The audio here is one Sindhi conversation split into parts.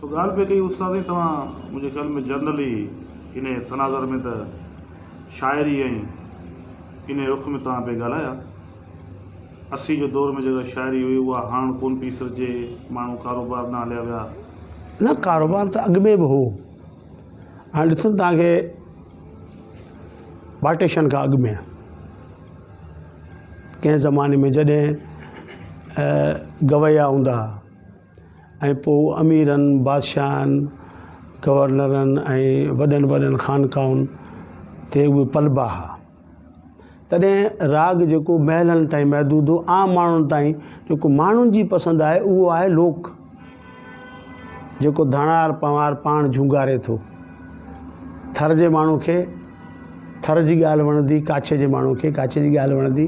سو ڳالهه پئي ڪئي استاد ۽ توهان منهنجي خيال ۾ جنرلي انهي تناظر ۾ ته شاعري ۽ انهي رخ ۾ توهان پئي ڳالهايا. 80 جي دور ۾ جيڪا شاعري هئي اها هاڻ ڪونه پئي سرجي، ماڻهو ڪاروبار ڏانهن هليا ويا. نه ڪاروبار ته اڳ ۾ به هو. هاڻ ڏسو نه توهان کي پارٽيشن کان اڳ ۾ ڪنهن زماني ۾ جڏهن گويا هوندا ها. ۽ پوء اميرن، بادشاهن، گورنرن ۽ وڏن وڏن خانقاهن تي اهي پلبا ها. تڏهن راڳ جيڪو محلن تائين محدود هو، عام ماڻهن تائين جيڪو ماڻهن جي پسند آهي اهو آهي لوڪ، جيڪو ڌڻار پنوار پاڻ جهونگاري ٿو. ٿر جي ماڻهو کي ٿر جي ڳالهه وڻندي، ڪاڇي جي ماڻهو کي ڪاڇي جي ڳالهه وڻندي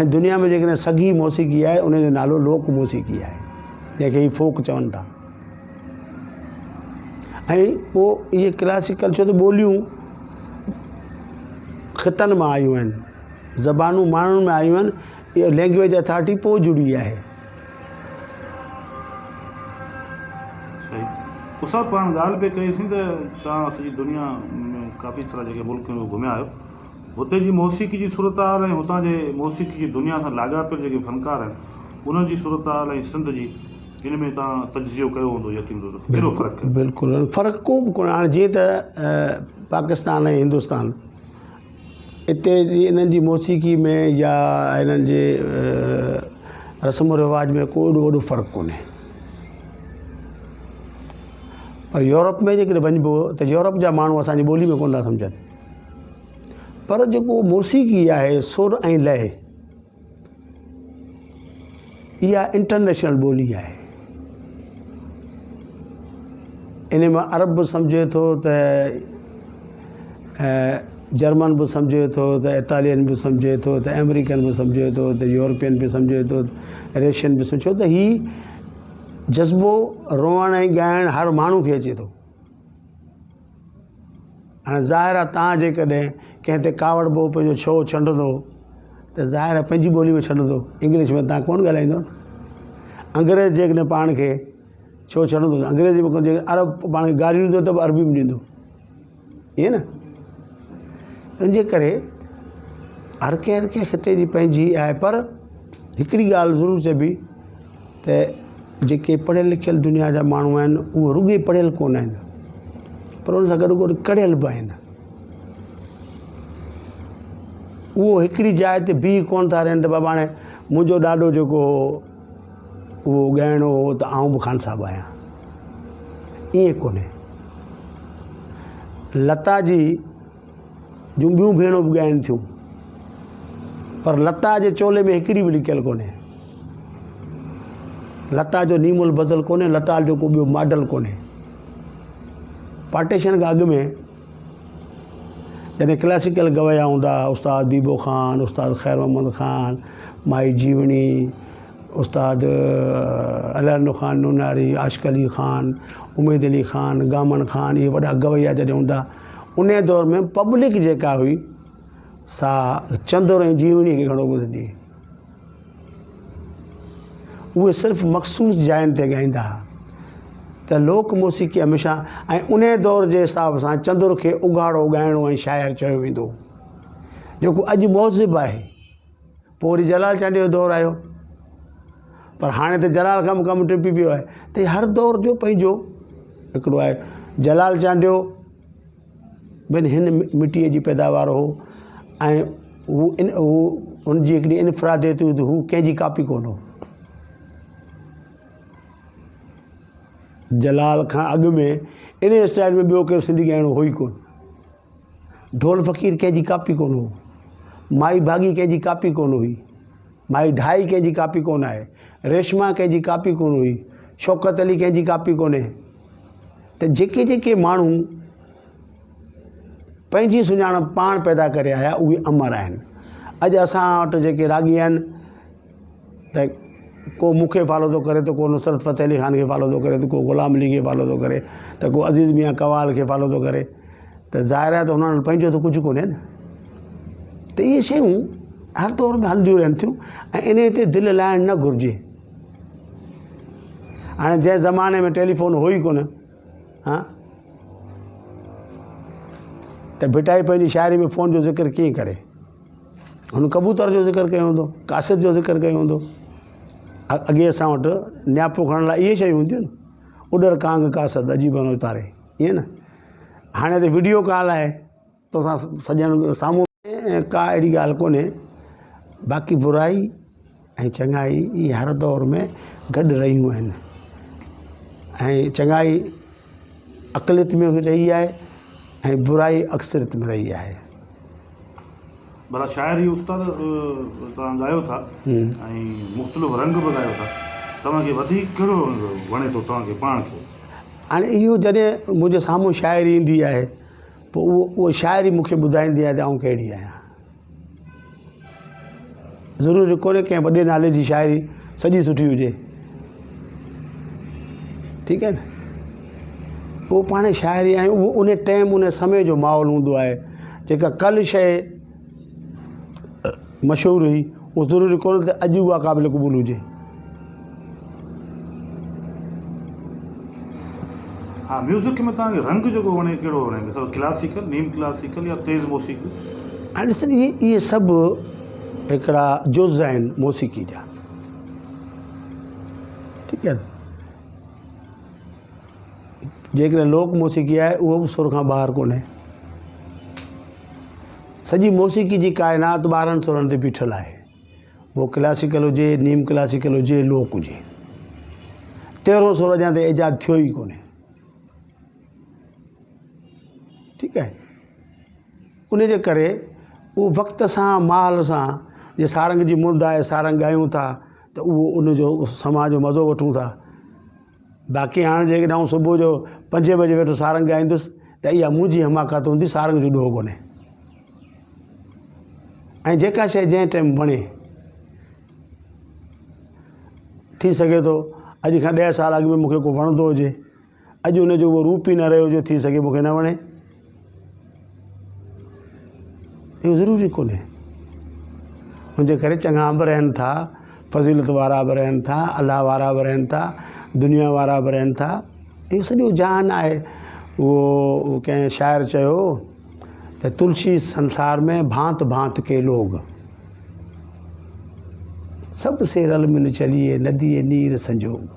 ۽ دنيا ۾ جيڪڏهن سگهي موسيقي آهي ان جو نالو لوڪ موسيقي آهي جنهن کي هي فوڪ چون ٿا ۽ پوء اهي ڪلاسيڪل ڇو ته ٻوليون خطن مان آيون آهن زبانون ماڻهن ۾ آيون آهن اها لينگويج اٿارٽي پوء جڙي آهي. صحيح استاد پاڻ ڳالهه پئي ڪئي سين ته توهان سڄي دنيا ۾ ڪافي سارا جيڪي ملڪ ۾ گهميا آهيو هتي جي موسيقي جي صورتحال ۽ هتان جي موسيقي جي دنيا سان لاڳاپيل جيڪي فنڪار آهن انهن جي صورتحال ۽ سنڌ جي ان ۾ توهان تجزيو ڪيو هوندو يقين ته ڪهڙو فرق آهي؟ بلڪل فرق ڪو به ڪونهي هاڻي جيئن ته پاڪستان ۽ هندستان اتي جي انهن جي موسيقي ۾ يا انهن جي رسم و رواج ۾ ڪو ايڏو وڏو فرق ڪونهي پر يورپ ۾ جيڪڏهن وڃبو ته يورپ جا ماڻهو اسانجي ٻولي ۾ ڪونه ٿا سمجهن پر جيڪو موسيقي آهي سر ۽ لئه اها انٽرنيشنل ٻولي آهي. ان مان عرب به سمجهي ٿو ته جرمن به سمجهي ٿو ته اطالين به سمجهي ٿو ته آمريڪن به سمجهي ٿو ته يورپين به سمجهي ٿو رشين به سمجهي ٿو ته هي جذبو روئڻ ۽ ڳائڻ هر ماڻهو کي اچي ٿو. هاڻي ظاهر آهي توهان جيڪڏهن ڪنهن تي ڪاوڙبو پنهنجو ڇوهه ڇنڊندو ته ظاهر آهي پنهنجي ٻولي ۾ ڇنڊندو انگلش ۾ توهان ڪونه ڳالهائيندو نه انگريز جيڪڏهن پاڻ کي ڇوهه ڇنڊندو ته انگريزي ۾ ڪونه عرب پاڻ کي گاريون ڏيندو ته به عربي ۾ ڏيندو ائين نه ان جي ڪري هر ڪنهن هر ڪنهن خطي جي پنهنجي آهي پر هڪڙي ڳالهه ضرور چئبي ته جيڪي پڙهيل لکيل دنيا جا ماڻهو آهن اهي رڳي پڙهيل ڪونه آهن پر ان سان گڏو گڏ ڪڙهيل به آهن. اهو هڪڙي جاء تي بيهي ڪونه ٿا رهن ته بابا هاڻي منهنجو ڏاڏو جيڪو هو اهو ڳائڻو هو ته آئون به خان صاحب آهيان. ائين ڪونهي. لتا جي جون ٻيون ڀيڻون به ڳائين ٿيون پر لتا جي چولي ۾ هڪڙي به لڪيل ڪونهي. لتا جو نيم البدل ڪونهي، لتا جو ڪو ٻيو ماڊل ڪونهي. پارٽيشن کان اڳ ۾ جڏهن ڪلاسيڪل گويا هوندا هئا استاد بيبو خان، استاد خير محمد خان، مائي جيوڻي، استاد الهڏنو خان نوناري، عاشق علي خان، اميد علي خان، گامڻ خان اهي وڏا گويا جڏهن هوندا انهي دور ۾ پبلڪ جيڪا هئي سا چندر ۽ جيوڻي کي گهڻو ٻڌندي هئي. اهي صرف مخصوص جاين تي ڳائيندا ها ته لوڪ موسيقي هميشه ۽ انهي دور جي حساب سان چندر کي اگهاڙو ڳائڻو ۽ شاعر چيو ويندو هو جيڪو اڄ مهذب آهي. پوء وري جلال چانڊيي جو دور آيو پر هاڻي ته جلال کان به ڪم ٽپي پيو آهي ته هر دور جو پنهنجو هڪڙو آهي جلال چانڊيو بن هن مٽيء جي پيداوار هو ۽ هو ان هو ان جي هڪڙي انفراديت هئي ته هو ڪنهن جي ڪاپي ڪونه هو جلال کان اڳ ۾ ان اسٽائل ۾ ٻيو ڪير سنڌي ڳائڻو هو ئي ڪونه ڍول فقير ڪنهن جي ڪاپي ڪونه هو. مائي ڀاڳي ڪنهن جي ڪاپي ڪونه هئي. مائي ڍائي ڪنهن جي ڪاپي ڪونه آهي. ريشما ڪنهن جي ڪاپي ڪونه هئي. شوڪت علي ڪنهن جي ڪاپي ڪونهي. ته جيڪي جيڪي ماڻهو پنهنجي سڃاڻپ پاڻ پيدا ڪري آيا اهي امر آهن. اڄ اسان وٽ جيڪي راڳي آهن ته ڪو مون کي فالو ٿو ڪري ته ڪو نصرت فتح علي خان کي فالو ٿو ڪري ته ڪو غلام علي کي فالو ٿو ڪري ته ڪو عزيز ميان قوال کي فالو ٿو ڪري ته ظاهر آهي ته هنن وٽ پنهنجو ته ڪجهه ڪونهي نه ته اهي شيون هر دور ۾ هلنديون رهن ٿيون ۽ انهي تي دل لائڻ نه گهرجي. هاڻي جنهن زماني ۾ ٽيليفون هو ئي ڪونه ها ته ڀٽائي پنهنجي شاعري ۾ فون جو ذڪر ڪيئن ڪري؟ هن ڪبوتر جو ذڪر ڪيو هوندو، قاصد جو ذڪر ڪيو هوندو. اڳي اسان وٽ نياپو کڻڻ لاء اهي شيون هونديون نه، اڏر ڪانگ قاصد عجيبن اتاري، ائين نه؟ هاڻي ته وڊيو ڪال آهي، توسان سڄڻ سامهون. ڪا اهڙي ڳالهه ڪونهي، باقي برائي ۽ چڱائي اهي هر دور ۾ گڏ رهيون آهن ۽ چڱائي اقليت ۾ به رهي آهي ۽ برائي اڪثريت ۾ رهي آهي. ڀلا شاعري استاد توهان ڳايو ٿا ۽ مختلف رنگ به ڳايو ٿا توهان کي وڌيڪ ڪهڙو رنگ وڻي ٿو توهان کي پاڻ کي؟ هاڻي اهو جڏهن منهنجي سامهون شاعري ايندي آهي پوء اهو اهو شاعري مون کي ٻڌائيندي آهي ته آئون ڪهڙي آهيان. ضروري ڪونهي ڪنهن وڏي نالي جي شاعري سڄي سٺي هجي. ٺيڪ آهي نه اهو پاڻ شاعري آهي اهو ان ٽائيم ان سمي جو ماحول هوندو آهي جيڪا ڪل شيء مشهور هئي اهو ضروري ڪونهي ته اڄ اها قابل قبول هجي. ها ميوزڪ ۾ توهان کي رنگ جيڪو وڻي ڪهڙو وڻي مثال ڪلاسيڪل نيم ڪلاسيڪل يا تيز موسيقي. هاڻي ڏس اهي اهي سڀ هڪڙا جز آهن موسيقي جا ٺيڪ آهي جيڪڏهن لوڪ موسيقي آهي اهو به سر کان ٻاهر ڪونهي سڄي موسيقي جي ڪائنات 12 سرن تي بيٺل آهي اهو ڪلاسيڪل هجي، نيم ڪلاسيڪل هجي، لوڪ هجي. تيرهون سر اڃا تائين ايجاد ٿيو ئي ڪونهي. ٺيڪ آهي. ان جي ڪري اهو وقت سان ماحول سان جي سارنگ جي مند آهي سارنگ ڳايون ٿا ته اهو ان جو سماع جو مزو وٺون ٿا. باقي هاڻ جيڪڏهن آئون صبح جو پنجين بجي ويٺو سارنگ ڳائيندس ته اها منهنجي حماقت هوندي سارنگ جو ڏوهه ڪونهي. ۽ جيڪا شيء جنهن ٽائيم وڻي ٿي سگهي ٿو اڄ کان 10 سال اڳ ۾ مون کي ڪو وڻندو هجي اڄ ان جو اهو روپ ئي نه رهيو جو ٿي سگهي مون کي نه وڻي. اهو ضروري ڪونهي. ان جي ڪري چڱا به رهن ٿا، فضيلت وارا به رهن ٿا، الله وارا به رهن ٿا، دنيا وارا به رهن ٿا. اهو سڄو جهان آهي. اهو ڪنهن شاعر چيو ته تلسي سنسار ۾ ڀانت ڀانت ڪي لوگ، سڀ سي رل مل چليئي نديء نير سنجوگ.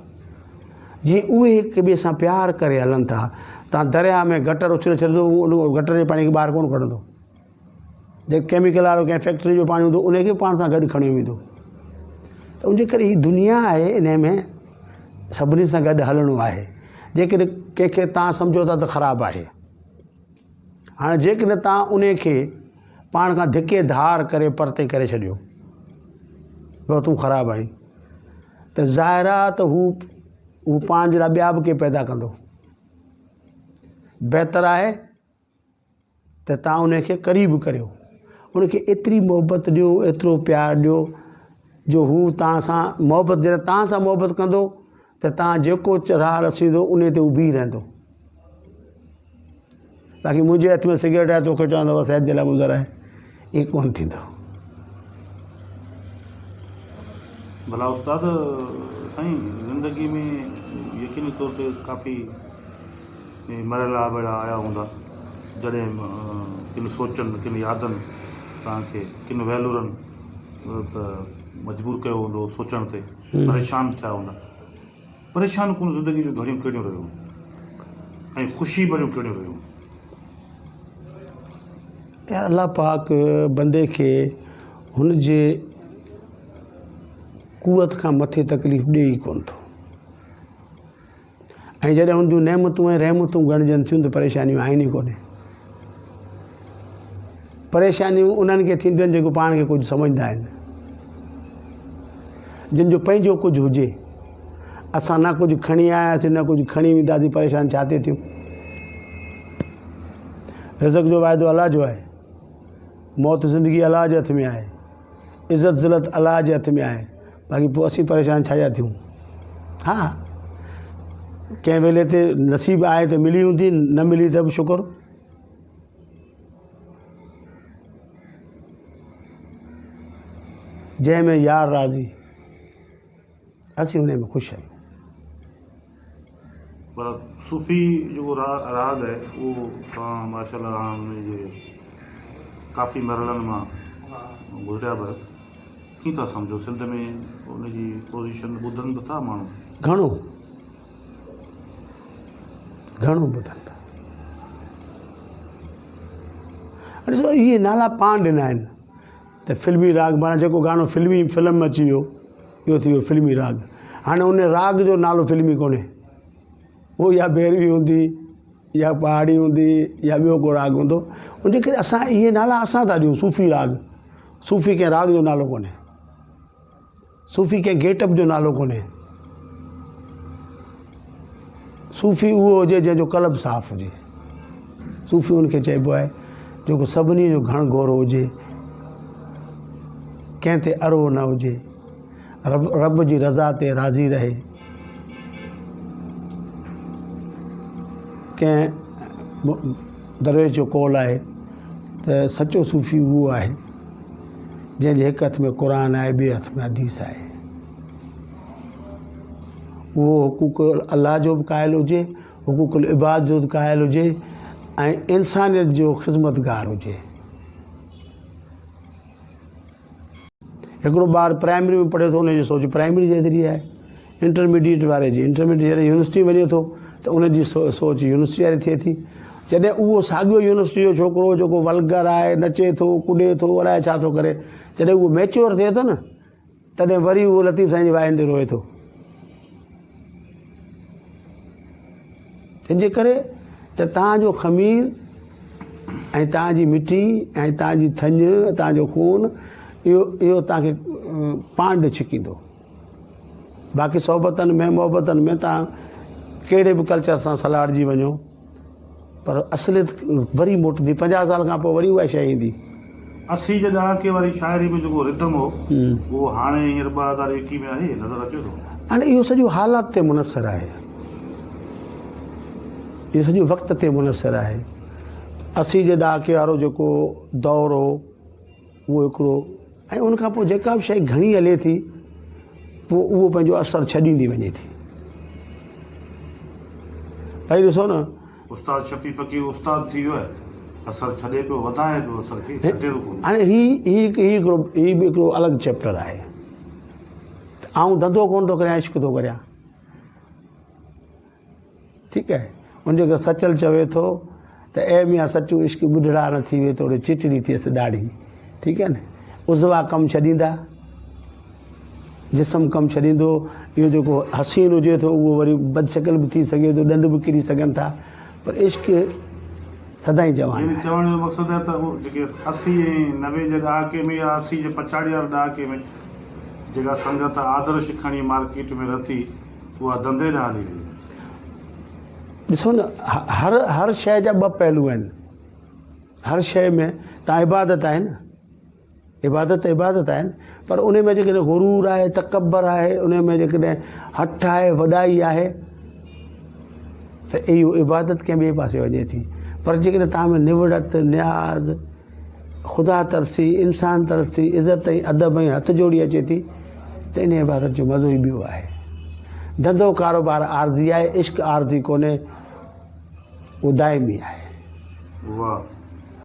جيئن اهي هڪ ٻئي سان پيار ڪري هلن ٿا. تان درياهه ۾ گٽر اڇلي ڇڏندو هو ان گٽر جي پاڻي کي ٻاهر ڪونه ڪڍندو. جيڪو ڪيميڪل وارو ڪنهن فيڪٽري جو پاڻي هوندو ان کي به پاڻ سان گڏ کڻيو ويندو. ته ان جي ڪري هي دنيا آهي ان ۾ سڀني سان گڏ هلڻو آهي. جيڪڏهن ڪنهن کي تان سمجهو ٿا ته خراب آهي. هاڻي جيڪڏهن تان ان کي پاڻ کان ڌڪي ڌار ڪري پرتي ڪري ڇڏيو ته تون خراب آهين. ته ظاهر آ ته هو هو پاڻ جهڙا ٻيا به ڪي پيدا ڪندو. بهتر آهي ته توهان ان کي قريب ڪريو، ان کي ايتري محبت ڏيو، ايترو پيار ڏيو جو هو توهان سان محبت جڏهن توهان سان محبت ڪندو ته توهان جيڪو راهه رسيندو ان تي هو بيهي رهندو. باقي منهنجي هٿ ۾ سگريٽ آهي توکي چوندو اها صحت جي لاء مضر آهي ائين ڪونه ٿيندو. ڀلا استاد سائين زندگي ۾ يقيني طور تي ڪافي مرحلا به اهڙا آيا هوندا جڏهن ڪن سوچن ڪن يادن توهان کي ڪن وهلورن ته مجبور ڪيو هوندو سوچڻ تي پريشان ٿيا هوندا. پريشان ڪن زندگي جون گهڙيون ڪهڙيون رهيون ۽ خوشي ڀريون ڪهڙيون رهيون. يار الله پاڪ بندي کي هن جي قوت کان مٿي تڪليف ڏئي ئي ڪونه ٿو ۽ جڏهن هن جون نعمتون ۽ رحمتون ڳڻجن ٿيون ته پريشانيون آهن ئي ڪونه. پريشانيون انهن کي ٿينديون آهن جيڪو پاڻ کي ڪجهه سمجهندا آهن، جن جو پنهنجو ڪجهه هجي. اسان نه ڪجهه کڻي آياسين نه ڪجهه کڻي وينداسين، پريشان ڇا تي ٿيون؟ رزق جو واعدو الله جو آهي، موت زندگي الله جي هٿ ۾ آهي، عزت ذلت الله جي هٿ ۾ آهي، باقي پوء اسين پريشان ڇا جا ٿيون؟ ها ڪنهن ويلي تي نصيب آهي ته ملي هوندي، نه ملي ته به شڪر. جنهن ۾ يار راضي، اسين انهي ۾ خوش آهيون. پر صوفي جيڪو راڳ آهي اهو توهان ماشاء الله هاڻ ان جي ڪافي مرحلن مان گذريا به آهيو ڪيئن ٿا سمجهو سنڌ ۾ ان جي پوزيشن ٻڌن به ٿا ماڻهو؟ گهڻو گهڻو ٻڌن ٿا. ڏسو اهي نالا پاڻ ڏنا آهن ته فلمي راڳ معنيٰ جيڪو گانو فلمي فلم ۾ اچي ويو اهو ٿي ويو فلمي راڳ هاڻي ان راڳ جو نالو فلمي ڪونهي اهو يا ڀيروي هوندي يا پهاڙي هوندي يا ٻيو ڪو راڳ هوندو ان جي ڪري اسان اهي نالا اسان ٿا ڏيون صوفي راڳ صوفي ڪنهن راڳ جو نالو ڪونهي صوفي ڪنهن گيٽ اپ جو نالو ڪونهي. صوفي اهو هجي جنهن جو قلب صاف هجي. صوفي ان کي چئبو آهي جيڪو سڀني جو گهڻ گهورو هجي، ڪنهن تي ارهو نه هجي، رب رب جي رضا تي راضي رهي. ڪنهن درويش جو قول آهي ته سچو صوفي اهو آهي. جنهن جي هڪ هٿ ۾ قرآن آهي ٻئي هٿ ۾ حديث آهي. اهو حقوق الله جو به قائل هجي، حقوق العباد جو به قائل هجي ۽ انسانيت جو خدمتگار هجي. هڪڙو ٻار پرائمري ۾ پڙهي ٿو ان جي سوچ پرائمري جيتري آهي. انٽرميڊيٽ واري جي انٽرميڊيٽ جڏهن يونيورسٽي وڃي ٿو ته ان جي سوچ يونيورسٽي واري ٿئي ٿي جڏهن اهو ساڳيو يونيورسٽي جو ڇوڪرو جيڪو ولگر آهي نچي ٿو ڪڏي ٿو الائي ڇا ٿو ڪري جڏهن اهو ميچوئر ٿئي ٿو نه تڏهن وري اهو لطيف سائين جي واين تي روئي ٿو تنهنجي ڪري ته تان جو خمير ۽ تان جي مٽي ۽ تان جي ٿڃ تان جو خون اهو اهو تان کي پاڻ ڏي ڇڪيندو باقي صحبتن ۾ محبتن ۾ توهان ڪهڙي به ڪلچر سان سلهاڙجي وڃو پر اصليت وري موٽندي 50 سال کان پوء وري اها شيء ايندي. 80 جي ڏهاڪي واري شاعري ۾ جيڪو ردم هو اهو هاڻي هينئر 2021 ۾ آهي نظر اچي ٿو. هاڻي اهو سڄو حالات تي منحصر آهي. اهو سڄو وقت تي منحصر آهي. 80 جي ڏهاڪي وارو جيڪو دور هو اهو هڪڙو ۽ ان کان پوء جيڪا به شيء گهڻي هلي ٿي پوء اهو پنهنجو اثر ڇڏيندي وڃي ٿي. ڀائي ڏسو نه. استاد شفيع فقير استاد ٿي ويو آهي اثر ڇڏي پيو وڌائي پيو اثر کي ڇڏي به ڪونه. هاڻي هي هي هي هڪڙو هي به هڪڙو الڳ چيپٽر آهي. آئون ڌنڌو ڪونه ٿو ڪريان عشق ٿو ڪريان. ٺيڪ آهي ان جي ڪري سچل چوي ٿو ته اي ميان سچو عشق ٻڍڙا نه ٿيوي توڙي چٽڙي ٿيس ڏاڙهي ٺيڪ آهي نه عضوا ڪم ڇڏيندا جسم ڪم ڇڏيندو اهو جيڪو حسين هجي ٿو اهو وري بدشڪل به ٿي سگهي ٿو ڏند به ڪري سگهن ٿا پر عشق سدائين جوان يعني چوڻ جو مقصد آهي ته جيڪي 80 ۽ 90 جي ڏهاڪي ۾ يا 80 جي پڇاڙي واري ڏهاڪي ۾ جيڪا سنگت آدرش کڻي مارڪيٽ ۾ رٿي اها ڌنڌي ڏانهن هلي وئي. ڏسو نه هر هر شيء جا ٻه پهلو آهن. هر شيء ۾ تان عبادت آهي نه عبادت ته عبادت آهي پر ان ۾ جيڪڏهن غرور آهي تڪبر آهي ان ۾ جيڪڏهن هٺ آهي وڏائي آهي ته اهو عبادت ڪنهن ٻئي پاسي وڃي ٿي پر جيڪڏهن تان ۾ نوڙت نياز خدا ترسي، انسان ترسي، عزت ۽ ادب ۽ هٿ جوڙي اچي ٿي ته انهيء عبادت جو مزو ئي ٻيو آهي. ڌنڌو ڪاروبار عارضي آهي، عشق عارضي ڪونهي، اهو دائمي آهي. واھ.